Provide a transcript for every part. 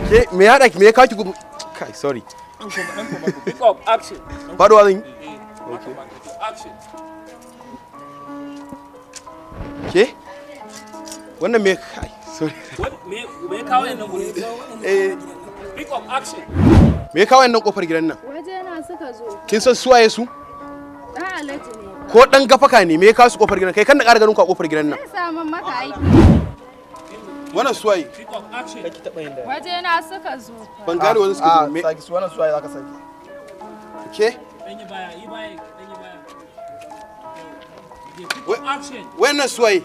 Ke me ya haɗa ki, me ya kawo ki gubu? Kai, sorry. Pick up action. Faduwa zan yi. Okay. Action. Ke? Wannan me, kai, sorry. Me kawo nan guri? Eh, Pick up action. me ya kawo nan kofar gidan nan? Waje na suka zo. Kin san suwaye su? Dan Alhaji ne. Ko dan gafaka ne, me ya kawo su kofar gidan? Kai kan na ƙara ganin ku a kofar gidan nan. Zai samun maka aiki. Wannan suwaye? Pick up action. Waje na suka zo. Ban gane wani suka zo. Me Saki su, wannan suwaye zaka saki? Ke? Dan yi baya, yi baya, dan yi baya. Pick up action. Wannan suwaye?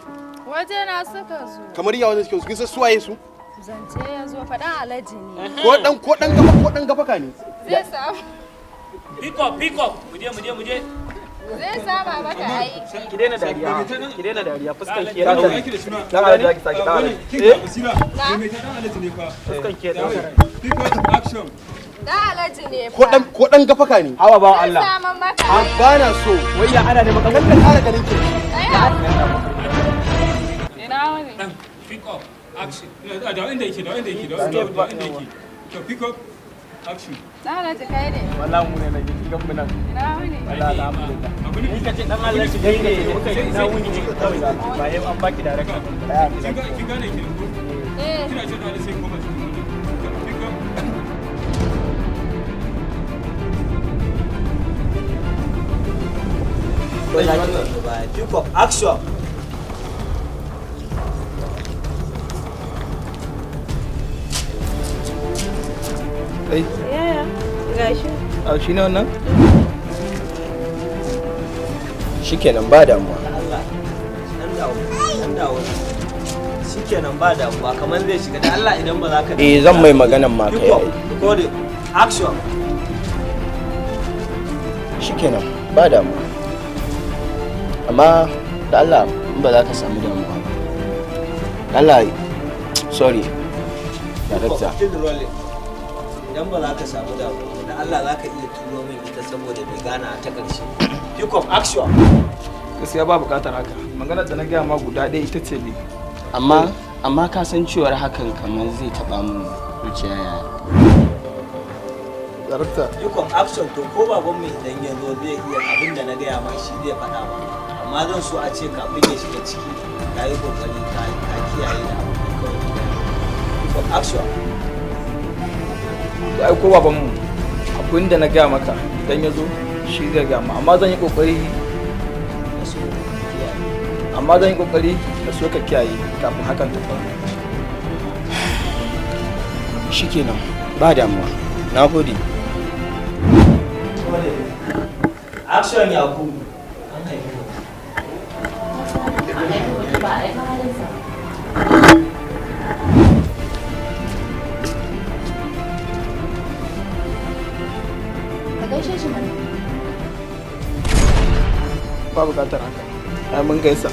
Waje na suka zo. Kamar ya wajen suke zo. Kin san suwaye su? Zance ya zo fa, dan Alhaji ne. Ko dan ko dan gafaka ne? Zai samu Pick up, pick up. Mu je, mu je, mu je. Zai sama maka aiki. Ki daina dariya, ki daina dariya, fuskan ki ya Dan daure. Alhaji zaki saki, dan Alhaji. Eh, Fuskan ki ya daure. Dan Alhaji ne Ko fa. dan ko dan gafaka ne? Hawa ba Zai Allah. samun maka aiki. Ba na so. Wai ya ana neman Kan na ƙara ganin ki. Ina wani? Pick up action. Da inda yake, da inda yake, da inda yake. To, pick up action. Dan Alhaji kai ne. Wallahi mu ne na kin gan mu nan. Ina wani? Wallahi alhamdulillah. Ni ka ce dan Allah shi ne muka yi na wuni ne kawai, ba yau an baki direction. Kin gane ke ko? Eh. Kina ce da sai koma cikin wajen. Pick up. Pick up action. Kai. Yaya, gashi. A shi ne wannan? Shikenan, ba damuwa. Allah dan dawo, dan dawo. Shikenan, ba damuwa, kamar zai shiga da Allah idan ba za ka Eh, zan mai maganan ma kai. Pick up Ai. Recording, action. Shikenan, ba damuwa, amma da Allah in ba za ka samu damuwa ba, Allah, sorry director. Still rolling. Idan ba za ka samu damuwa ba, da Allah za ka iya turo min ita saboda bai gana ta ƙarshe. Pick up action. Gaskiya ba bukatar haka. Maganar da na gaya ma guda ɗaya ita ce ne. Amma ka san cewar hakan kamar zai taba mun zuciya, yaya. Director. Pick up action. To, ko baban mu idan ya zo zai iya abin da na gaya ma shi zai faɗa ma, amma zan so a ce kafin ya shiga ciki ka yi kokari ka kiyaye da abin da kawai na gaya ma. Pick up action. To, ai ko baban mu abin da na gaya maka idan ya zo shi zai gaya ma, amma zan yi kokari Na so ka kiyaye. Amma zan yi kokari da so ka kiyaye kafin hakan ta faru. Shikenan, ba damuwa, na gode. Action. Yakubu, an haifi mutum. An haifi mutum ba a haifi halinsa ba. Ka gaishe shi mana. Ba bukatar haka, ai mun gaisa.